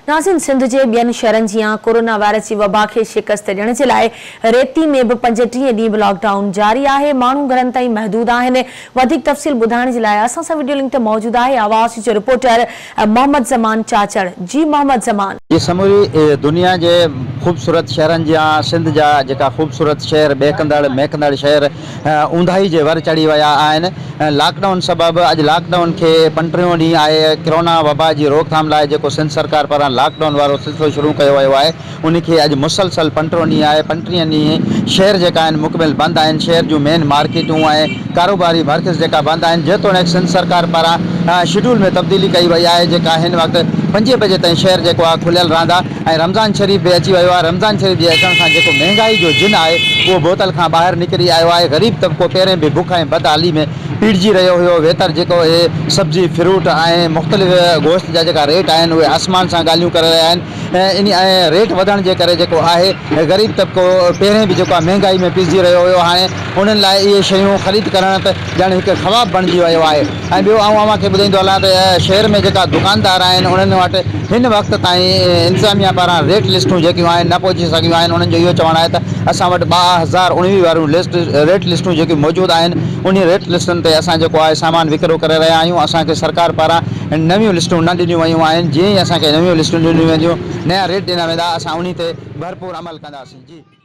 ناظرين سنڌ جي ٻين شهرن جيان ڪورونا وائرس جي وبا کي شڪست ڏيڻ جي لاء ريتي ۾ به 35 ڏينهن به لاڪ ڊائون جاري آهي ماڻهو گهرن تائين محدود آهن وڌيڪ تفصيل ٻڌائڻ جي لاء اسان سان وڊيو لنڪ تي موجود آهي آواز جو رپورٽر محمد زمان چاچڙ جي محمد زمان. جي سموري دنيا جي خوبصورت شهرن جيان سنڌ جا جيڪا خوبصورت شهر ٻهڪندڙ مهڪندڙ شهر اونداهي جي ور چڙهي ويا آهن، لاڪ ڊائون سبب اڄ لاڪ ڊائون کي پنٽيهون ڏينهن آهي، ڪرونا وبا جي روڪٿام لاء جيڪو سنڌ سرڪار پاران لاڪ ڊائون وارو سلسلو شروع ڪيو ويو آهي ان کي اڄ مسلسل پنٽيهون ڏينهن آهي، پنٽيهن ڏينهن شهر جيڪا آهن مڪمل بند آهن، شهر جون مين مارڪيٽون ۽ ڪاروباري مرڪز جيڪا بند آهن، جيتوڻيڪ سنڌ سرڪار پاران شيڊول ۾ تبديلي ڪئي وئي آهي جيڪا هن وقت پنجين بجي تائين شهر جيڪو آهي کليل رهندا. ۽ رمضان شريف به اچي ويو آهي، رمضان شريف جي اچڻ سان جيڪو مهنگائي جو جن آهي اهو بوتل کان ٻاهر نڪري آيو آهي، غريب طبقو پهرين به بک ۽ بدحالي ۾ پيڙجي رهيو هيو، ويتر جيڪو اهي سبزي، فروٽ ۽ مختلف گوشت جا جيڪا ريٽ آهن اهي آسمان سان ڳالهيون ڪري رهيا آهن انهي ۽ ريٽ وڌڻ جي ڪري جيڪو آهي غريب طبقو پهرين به جيڪو آهي مهنگائي ۾ پيسجي رهيو هيو هاڻي انهن لاء اهي شيون خريد ڪرڻ ته ڄڻ هڪ خواب بڻجي ويو آهي. ۽ ٻيو آئون اوهان کي ٻڌائيندو هلان ته شهر ۾ جيڪا دڪاندار آهن انهن وٽ هن وقت تائين انتظاميا پاران ريٽ لسٽون جيڪيون آهن نه پهچي سگهيون آهن انهن جو اهو چوڻ آهي ته اسان وٽ 2019 واريون لسٽ ريٽ لسٽون جيڪيون موجود آهن انهي ريٽ لسٽن تي اسان جيڪو آهي سامان وڪرو ڪري رهيا آهيون اسان کي سرڪار پاران نيون لسٽون نه ڏنيون ويون آهن جيئن ئي اسان کي نيون لسٽون ڏنيون وينديون نيا ريٽ ڏنا ويندا اسان انهي تي ڀرپور عمل ڪنداسين جي.